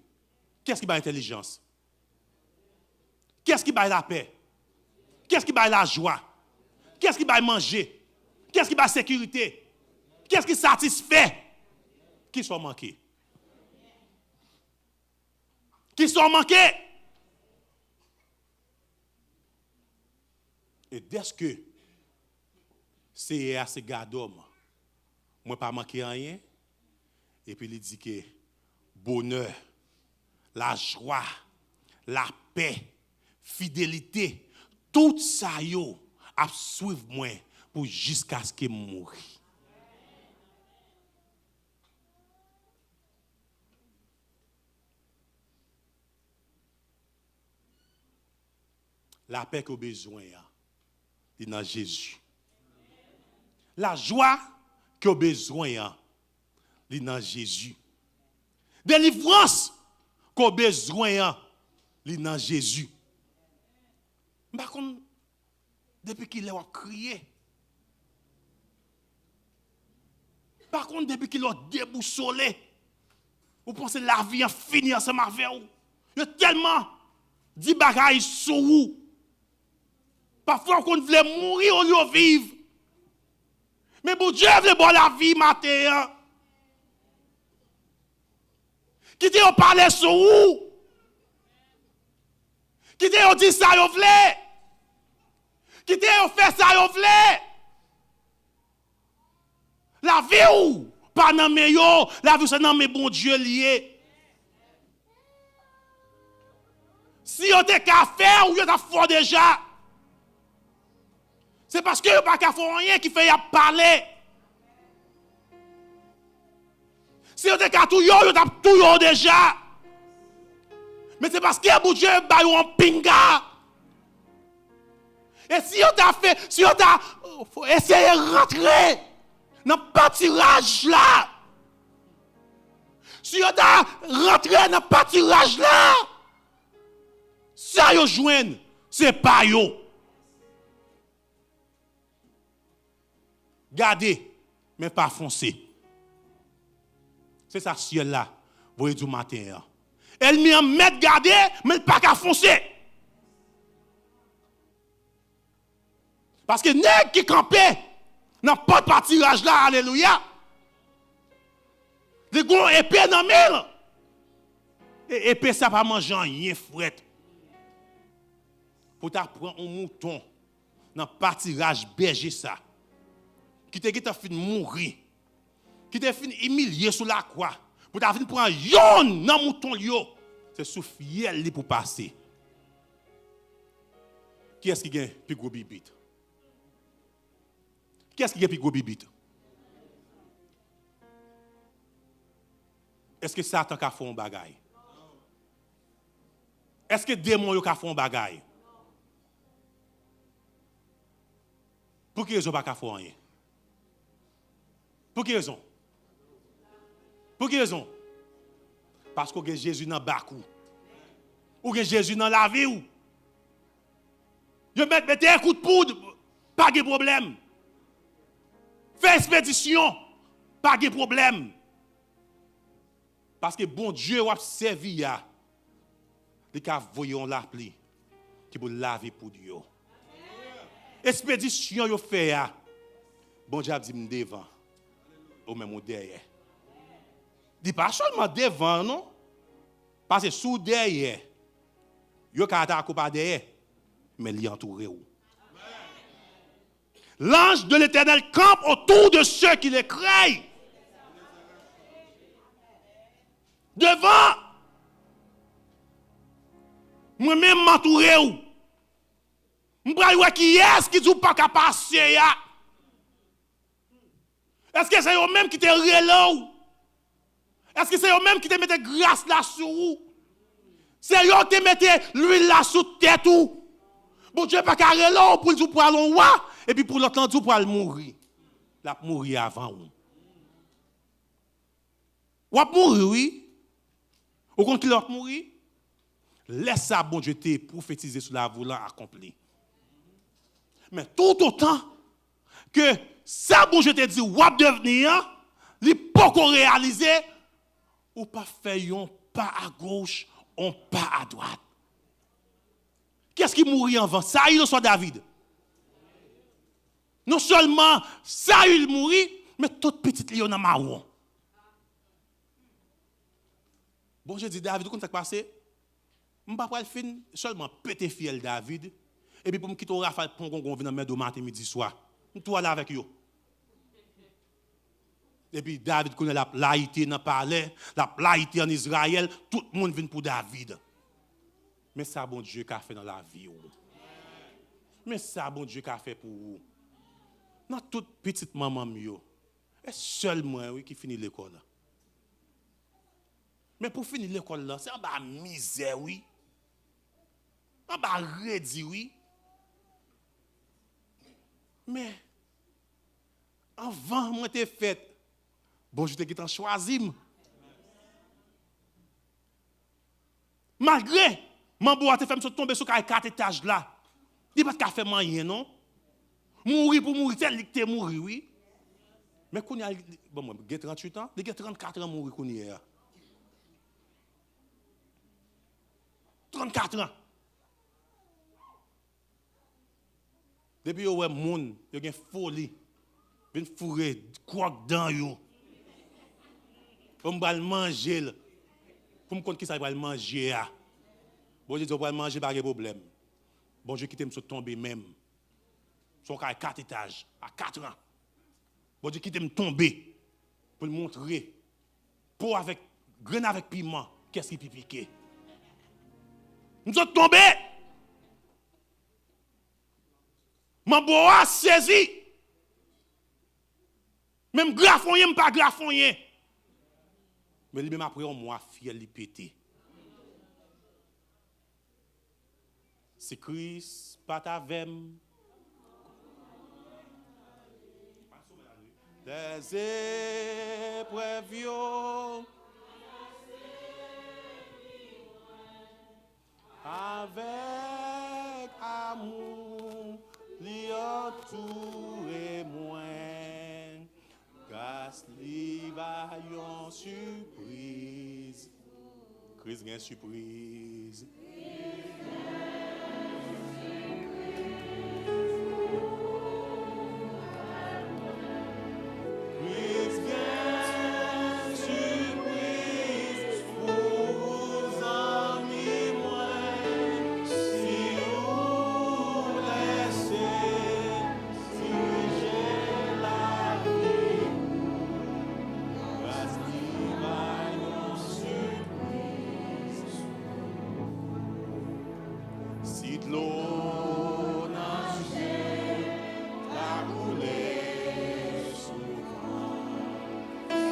Kiyès ki bay entèlijans? Kiyès ki bay lapè? Kiyès ki bay lajwa? Kiyès ki bay manje? Kiyès ki bay sekirite? Kiyès ki satisfè? Kisa w manke? Kisa w manke? E dèske Seyè a se gadò m. Mwen pa manke anyen. Epi li di ke bonè, lajwa, lapè, fidelite, tout sa yo ap swiv mwen pou jiskaske m mouri. Lapè ke w bezwen an, li nan Jezi. Lajwa ke w bezwen an, li nan Jezi. Delivrans ke w bezwen an, li nan Jezi. M pa konn depi kilè w ap kriye. M pa konn depi kilè w debousole. Ou panse lavi an fini ansanm avè w. Yo tèlman di bagay sou ou. Pafwa w konn vle mouri olye w viv. Men Bondye vle ba w lavi maten an. Kite yo pale sou ou. Kite yo di sa yo vle. Kite yo fè sa yo vle. Lavi w pa nan men yo, lavi w se nan men Bondye li ye. Si yo te ka fè w, yo t ap fè w deja. Se paske yo pa ka fè w anyen ki fè y ap pale. Si yo te ka touye w, yo t ap touye w deja. Men se paske Bondye ba yo yon pinga. E si yo ta fè, si yo ta eseye rantre nan patiraj la, si yo ta rantre nan patiraj la, sa yo jwenn, se pa yo. Gade, men pa fonse. Se sa syèl la voye di w maten an. Ènmi an mèt gade, men l pa ka fonse. Paske nèg ki kanpe nan pòt patiraj la, alelouya, li gon epe nan men l. E epe sa pa manje anyen frèt. Pou ta pran yon mouton nan patiraj bèje sa, ki te gentan fin mouri, ki te fin imilye sou lakwa, pou ta vin pran yonn nan mouton l yo, se sou fyèl li pou pase. Kiyès ki gen pi gwo bibit? Kiyès ki gen pi gwo bibit? Èske Satan ka fè yon bagay? Èske demon yo ka fè yon bagay? Pou ki rezon pa ka fè anyen? Pou ki rezon? Pou ki rezon? Paske w gen Jezi nan bak ou. Ou gen Jezi nan lavi w. Yo mèt mete kout poud, pa gen pwoblèm. Fè espedisyon, pa gen pwoblèm. Paske Bondye w ap sèvi a, li ka voye yon lapli ki pou lave poud yo. Espedisyon yo fè a, Bondye ap di m devan, ou menm ou dèyè. Li pa sèlman devan non, paske si w dèyè, yo ka atake w pa dèyè, men li antoure w. L'ange de l'Éternel campe autour de ceux qui le craignent. Devan, mwen menm m antoure w. M pral wè kiyès ki di w pa ka pase a. Èske se yo menm ki te rele w? Èske se yo menm ki te mete gras la sou ou? Se yo ki te mete lwil la sou tèt ou. Bondye pa ka rele w pou l di w pral yon wa, epi pou lòt lan di w pral mouri. L ap mouri avan ou. W ap mouri, wi. Ou konn kilè w ap mouri? Lè sa Bondye te pwofetize sou lavi w lan akonpli. Men toutotan ke sa Bondye te di w ap devni an, li poko reyalize, ou p ap fè yon pa agoch, yon pa adwat. Kiyès ki mouri anvan, Sayil oswa David? Non sèlman Sayil mouri, men tout pitit li yo nan mawon. Bondye di David, ou konn sa k pase? M pa pral fin sèlman pete fyèl David, epi pou m kite w rafal pongongon vin nan men do maten, midi, swa. M tou ale avèk yo. Epi David kounye a l ap layite nan palè, l ap layite ann Izrayèl, tout moun vin pou David. Men sa Bondye ka fè nan lavi w. Men sa Bondye ka fè pou ou. Nan tout pitit manman m yo, e sèl mwen wi ki fini lekòl la. Men pou fini lekòl la, se anba mizè wi. Anba redi wi. Men anvan mwen te fèt, Bondye te gentan chwazi m. Malgre manbo a te fè m sot tonbe sou kay kat etaj la, li pa t ka fè m anyen non. Mouri pou mouri, se li ki te mouri wi. Men kounye a, li, bon, mwen gen tranntuit an, li gen trannkat an mouri kounye a. Trannkat an. Depi yo wè moun, yo gen foli, vin foure kwòk dan yo. Pou m pral manje l. Pou m konn kisa l pral manje a. Bondye di w pral manje, pa gen pwoblèm. Bondye kite m sot tonbe menm. Se yon kay kat etaj, a kat an. Bondye kite m tonbe pou l montre po avèk, grenn avèk piman, kiyès ki pi pike. M sot tonbe! Manbo a sezi. Men m grafonyen, m pa grafonyen. Men li menm apre yon mwa, fyèl li pete. Si Kris pa t avè m, lèzeprèv yo, avèk amou li antoure mwen. Gras li ba yon sipriz. Kris gen sipriz. Kris gen sipriz pou ou, zanmi mwen. Si ou lèse dirije lavi ou, gras li ba yon sipriz. Si dlo nan je ta koule souvan,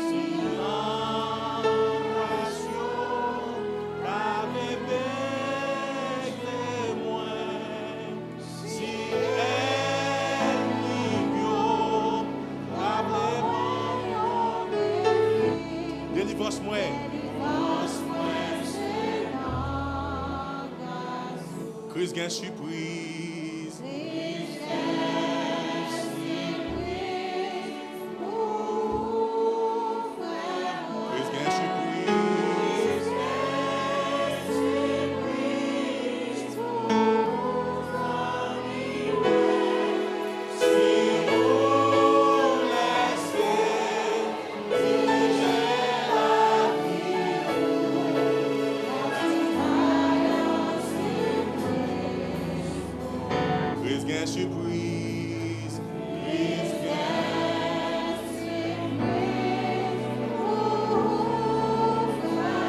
si anfas yo ta vle bekle mwen, si ènmi m yo ta vle ban m yon defi, delivrans mwen. Delivrans mwen se nan gras ou. Kris gen sipriz. Kris gen sipriz pou ou, frè mwen. Kris gen sipriz. Kris gen sipriz pou ou, zanmi mwen. Si ou lèse dirije lavi ou, Kris gen sipriz. Kris gen sipriz.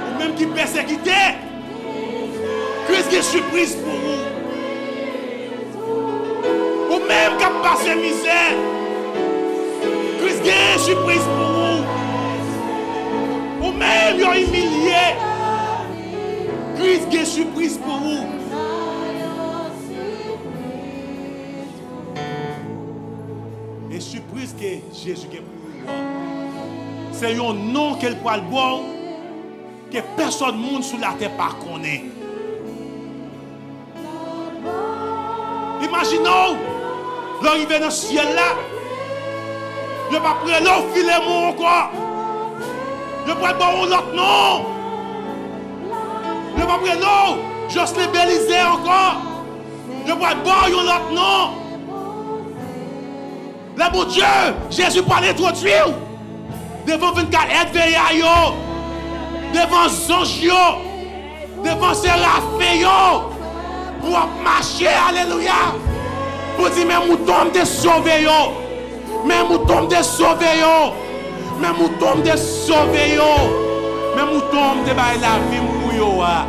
Ou menm ki pèsekite, Kris gen sipriz pou ou. Ou menm k ap pase mizè, Kris gen sipriz pou ou. Ou menm yo imilye, Kris gen sipriz pou ou. E sipriz ke Jezi gen pou ou an, se yon non ke l pral ba w, ke pèsòn moun sou latè pa konnen. Imajine w, lè w rive nan syèl la, yo p ap rele w Filemon ankò. Yo pral ba w yon lòt non. Yo p ap rele w Jocelyn Belizaire ankò. Yo pral ba w yon lòt non. Lè Bondye, Jezi pral entwodui w devan vennkat èdveya yo, devan zanj yo, devan serafen yo, pou w ap mache, alelouya, Ou di, men mouton m te sove yo. Men mouton m te sove yo. Men mouton m te sove yo. Men mouton m te bay lavi m pou yo a.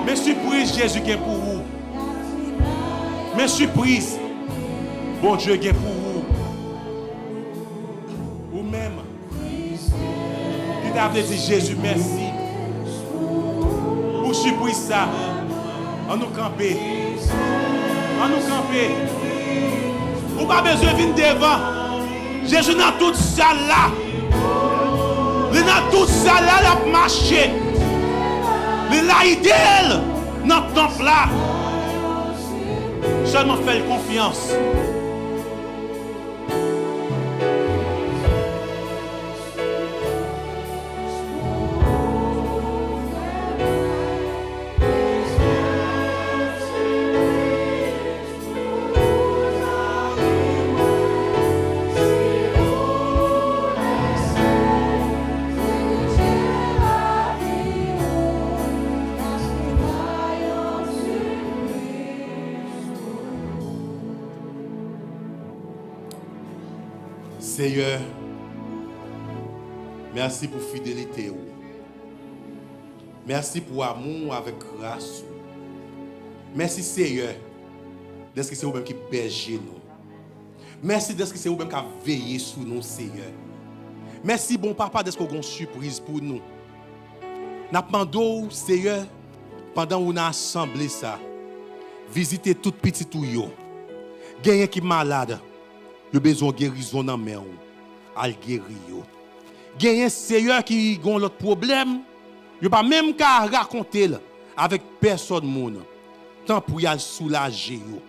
Men sipriz Jezi gen pou ou. Men sipriz Bondye gen pou ou. Ou menm ki ta vle di Jezi mèsi pou sipriz sa. Ann nou kanpe. Ann nou kanpe. Ou pa bezwen vin devan. Jezi nan tout sal la. Li nan tout sal la, l ap mache. Li la ide l nan tanp la. Sèlman fè l konfyans. Seyè, mèsi pou fidelite w. Mèsi pou amou w avèk gras ou. Mèsi, Seyè, dèske se ou menm ki bèje nou. Mèsi dèske se ou menm k ap veye sou nou, Seyè. Mèsi, bon Papa, dèske w gen yon sipriz pou nou. N ap mande w, Seyè, pandan ou nan asanble sa, vizite tout pitit ou yo. Genyen ki malad, yo bezwen yon gerizon nan men w. Al geri yo. Genyen, Seyè, ki gen yon lòt pwoblèm, yo pa menm ka rakonte l avèk pèsòn moun. Tanpri, al soulaje yo.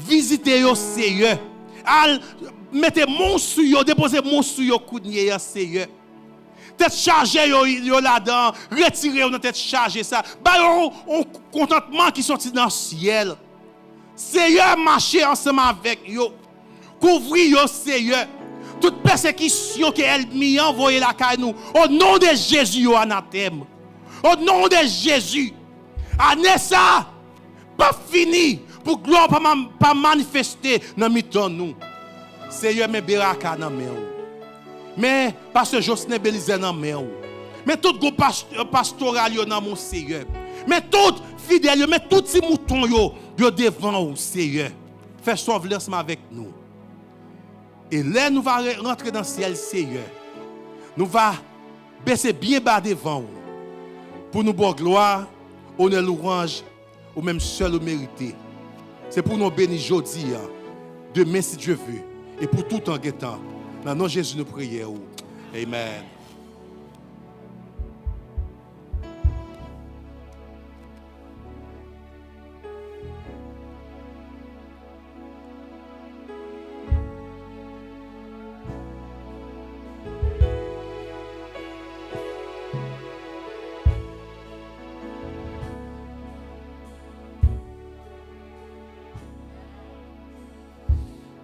Vizite yo, Seyè. Al mete men w sou yo, depoze men w sou yo kounye a, Seyè. Tèt chaje yo, yo ladan, retire yo nan tèt chaje sa. Ba yo yon, yon kontantman ki soti nan syèl. Seyè, mache ansanm avèk yo. Kouvri yo, Seyè. Tout pèsekisyon ke ènmi an voye lakay nou, o non de Jezi, yo anatèm. O non de Jezi, ane sa a p ap fini pou glwa w pa ma-, pa manifeste nan mitan nou. Seyè, men Beraka nan men w. Men pastè Jocelyn Belizaire nan men w. Men tout gwoup pas-, pastoral yo nan men w, Seyè. Men tout fidèl yo, men tout ti mouton yo, yo devan w, Seyè. Fè sa w vle ansanm avèk nou. E lè nou va re-, rantre nan syèl, Seyè, nou va bese byen ba devan w pou nou ba w glwa, onè, louwanj, ou menm sèl ou merite. Se pou nou beni jodi a, demen si Dye ve, e pou toutan gen tan. Nan non Jezi nou priye w. Amen.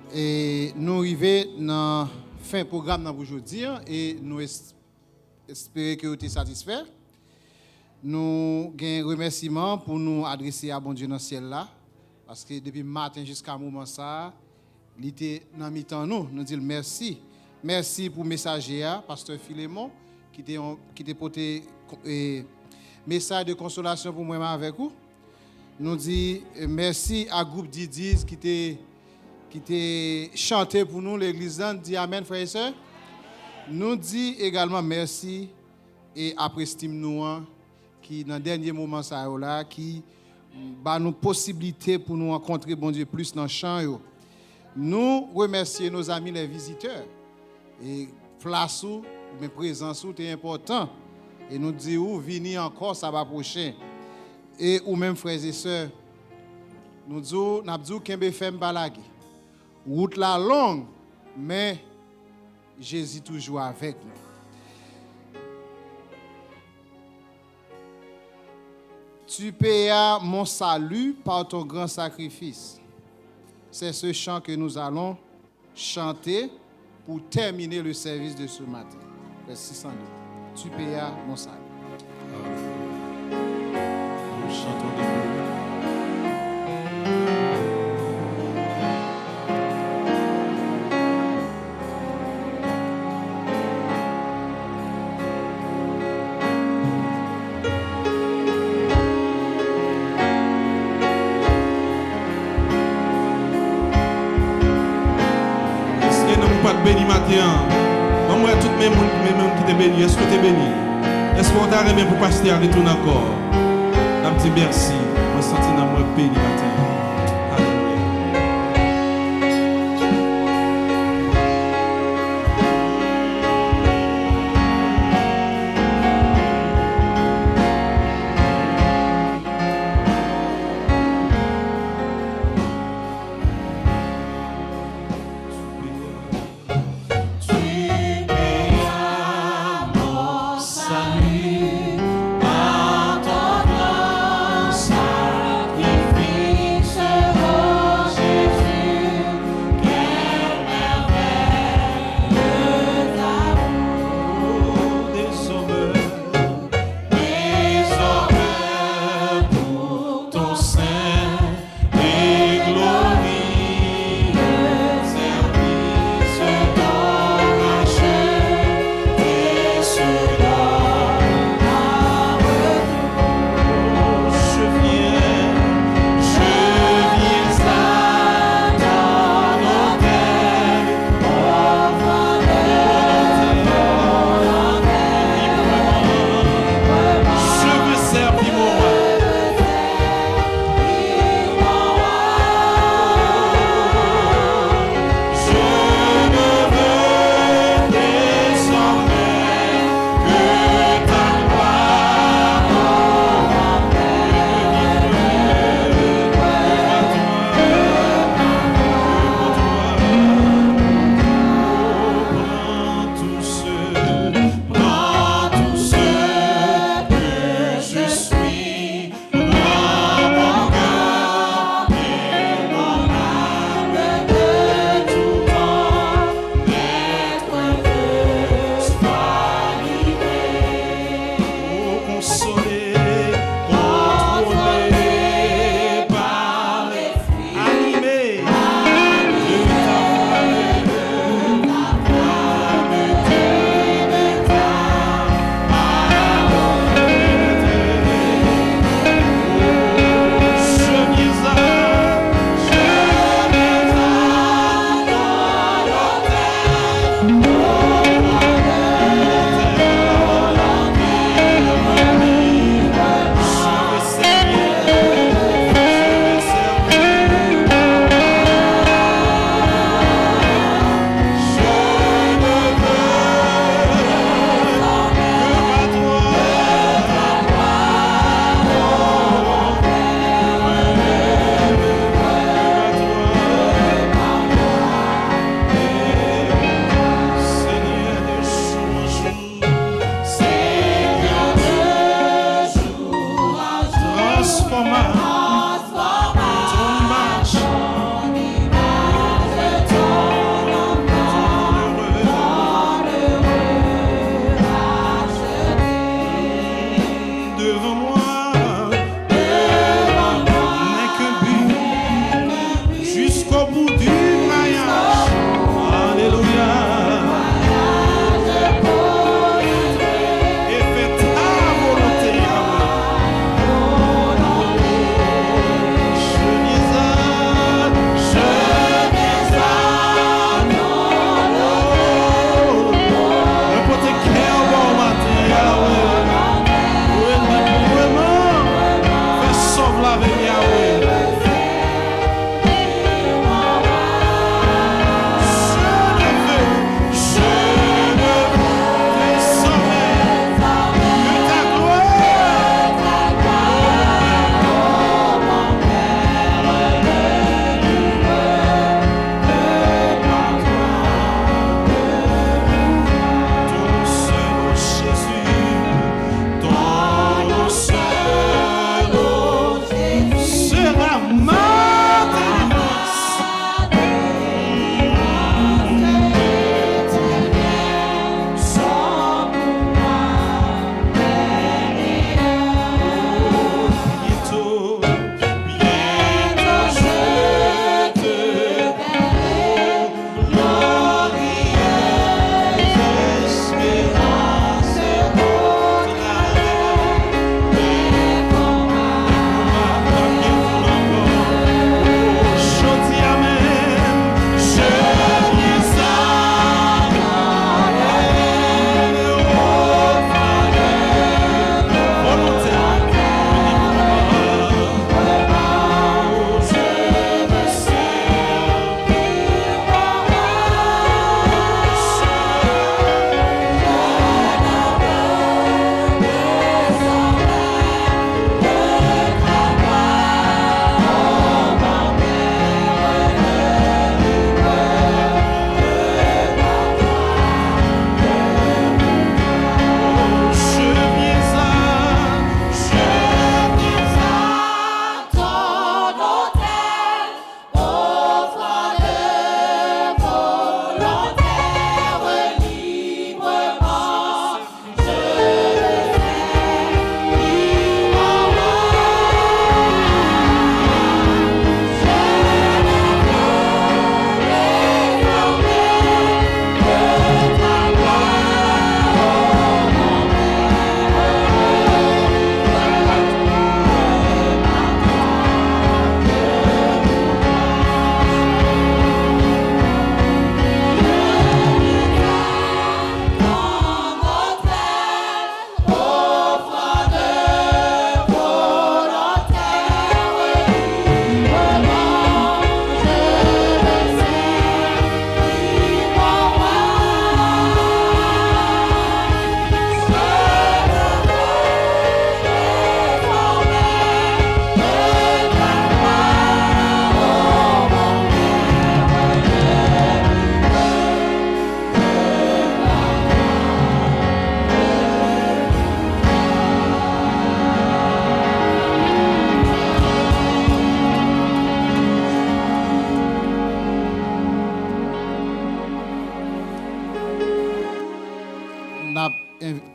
E nou rive nan fen pwogram nan pou jodi a, e nou es-, espere ke w te satisfè. Nou gen remèsiman pou nou adrese a Bondye nan syèl la, paske depi maten jiska moman sa a, li te nan mitan nou. Nou di l mèsi. Mèsi pou mesaje a, pastè Filemon, ki te yon, ki te pote, e, mesaj de konsolasyon pou mwen menm avèk ou. Nou di, e, mèsi a gwoup Didiz ki te, ki te chante pou nou, legliz la. Nou di amèn, frè e sè. Nou di egalman mèsi e aprè estim nou an, ki nan dènye moman sa yo la, ki ba nou posiblite pou nou rankontre Bondye plis nan chan yo. Nou remèsye nos amis les visiteurs. E plas ou, oubyen prezans ou te enpòtan. E nou di ou vini ankò saba pwochen. E ou menm, frè e sè, nou di w, n ap di w kenbe fèm, pa lage. Wout la long, men Jezi toujou avèk nou. Tu payas mon salut par ton grand sacrifice. C'est ce chant que nous allons chanter pour terminer le service de ce matin. Verset six cent deux. Tu payas mon salut. Nous chantons debout. Ban m wè tout men moun, men moun ki te beni. Èske w te beni? Èske w ta renmen pou pastè a retounen ankò? N ap di mèsi. Mwen santi nanm mwen beni maten an. Alelouya. Tu payas mon salut par ton grand sacrifice.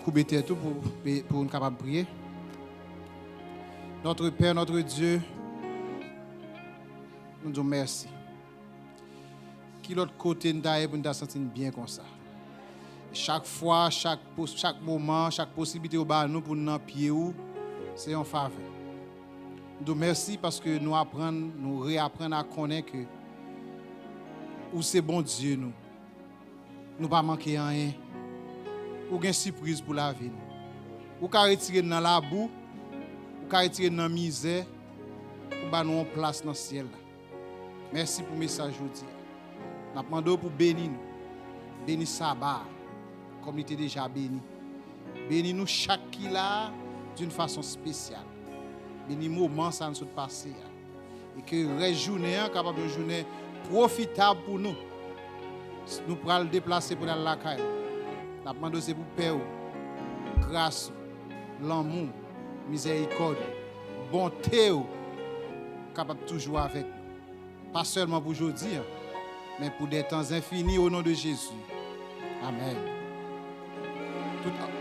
Koube tèt ou pou, pou nou kapab priye. Notre Père, notre Dieu, nou di w mèsi. Ki lòt kote n ta ye pou n ta santi n byen konsa? Chak fwa, chak, chak moman, chak posiblite ou ba nou pou n nan pye ou, se yon favè. Nou di w mèsi paske nou aprann, nou reaprann a konnen ke ou se Bondye nou. Nou pa manke anyen. Ou gen sipriz pou lavi nou. Ou ka retire n nan labou, ou ka retire n nan mizè, ou ba nou yon plas nan syèl la. Mèsi pou mesaj jodi a. N ap mande w pou beni nou. Beni saba a, kòm li te deja beni. Beni nou chak ki la a d'une façon spéciale. Beni moman sa a n sot pase a. E ke rès jounen an kapab yon jounen pwofitab pou nou. Nou pral deplase pou n al lakay nou. N ap mande w se pou pè w, gras ou, lanmou w, mizèrikòd ou, bonte w kapab toujou avèk nou. Pa sèlman pou jodi a, men pou dè tan enfini, o non de Jezi. Amèn. Tout,